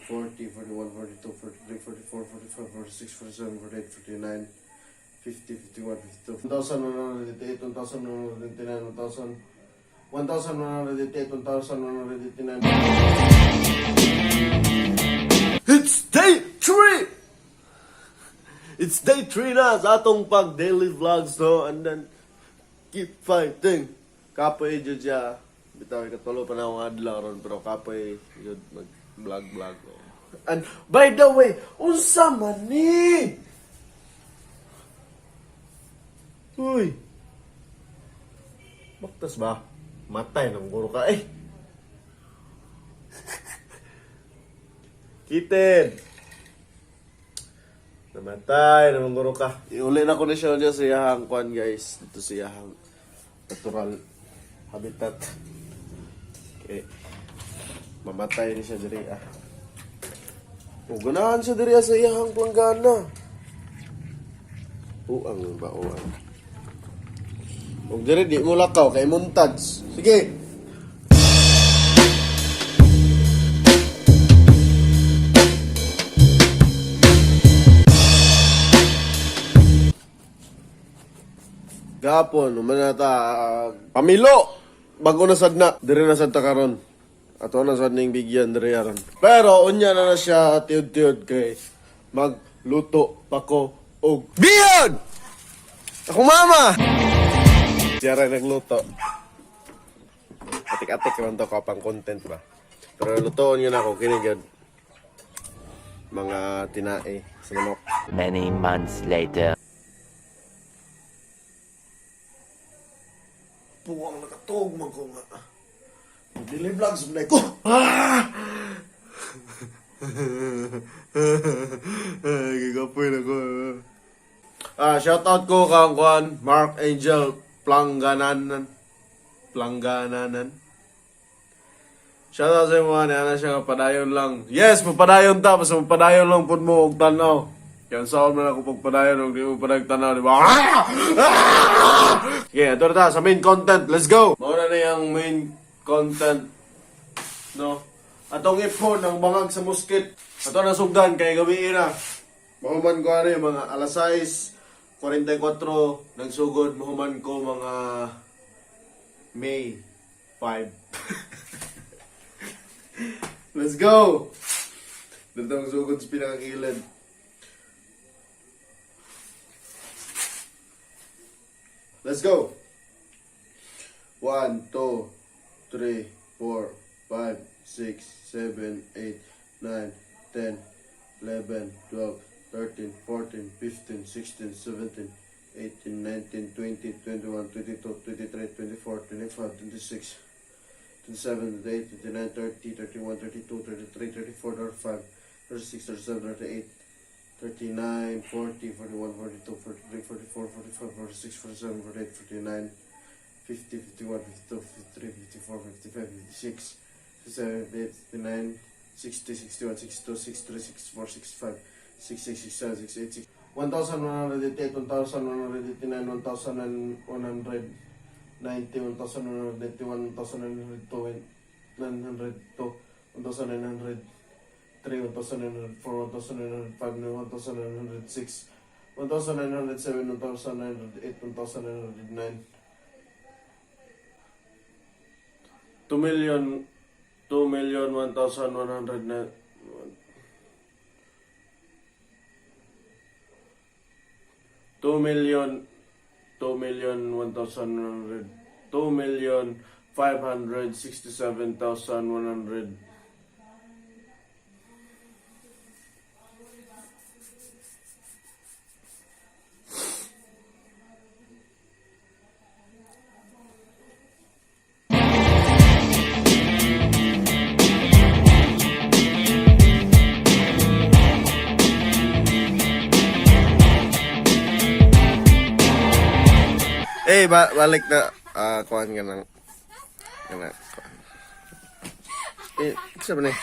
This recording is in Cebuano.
40, 41, 42, 43, 44, 45, 46, 47, 48, 49, 50, 51, 52, 1,188, 1,189, 1,000, 1,188, 1,189. It's day 3! It's day 3 na sa atong pag daily vlogs, no? And then, keep fighting. Kapoy jud siya. Bitaw, ikatulo pa na akong adlaw ron, pero kapoy jud mag vlog vlog. And by the way, unsa man ni? Uy. Baktas ba? Matay ng guro ka eh. Kitten. Namatay naman guro ka. Iuli na ko na siya dyan sa iyahang kwan, guys. Dito sa iyahang natural habitat. Okay. Mamatay ni siya diri ah. O ganahan siya diri ah, sa iyahang planggana. Uang ba uang. Ug diri di mo lakaw kay montage. Sige. Gapon, human na ta, ah, pamilo! Bago na sad na, dire na sad ta karon. Ato na sad ning bigyan dire aron. Pero unya na na siya tiyod-tiyod kay magluto pa ko og bihon! Ako mama! Siya rin nagluto. Atik-atik naman to kapang content ba. Pero lutoon yun ako, kinigad. Mga tinae sa manok. Many months later. Puwang nakatog man ko nga. Dili vlogs man ko. Ah! Gigapoy na ko. Ah, shout out ko kang Juan Mark Angel Planggananan. Planggananan. Shout out sa imo ni ana siya nga padayon lang. Yes, mapadayon ta basta mapadayon lang pud mo og tan-aw. Kaya saan man ako pagpadayon og di mo padag tan-aw, di ba? Ah! Ah! Okay, ato na ta sa main content. Let's go. Mao na na yung main content. No. Atong ipon ang bangag sa muskit. Ato na sugdan kay gabi na. Mahuman ko ano yung mga alas 6:44 nagsugod, mahuman ko mga May 5. Let's go! Dito ang sugod sa pinakakilid. Let's go! 1, 2, 3, 4, 5, 6, 7, 8, 9, 10, 11, 12, 13, 14, 15, 16, 17, 18, 19, 20, 21, 22, 23, 24, 25, 26, 27, 28, 29, 30, 31, 32, 33, 34, 35, 36, 37, 38, 39, 40, 41, 42, 43, 44, 45, 46, 47, 48, 49, 50, 51, 52, 53, 54, 55, 56, 57, 58, 59, 60, 61, 62, 63, 64, 65, 66, 67, 68, 6, 1,188, 1,189, 1,190, 1,191, 1,902, 902, 1,903, 1,904, 1,905, 1,906, 1,907, 1,908, 1,909, 2 million, 2 million, 1,109, 2 million, 2 million, 1,100, 2 million, 567,100. Eh, balik na. Ah, kuhan ka ng. Kana, kuhan. Eh, isa ba na eh?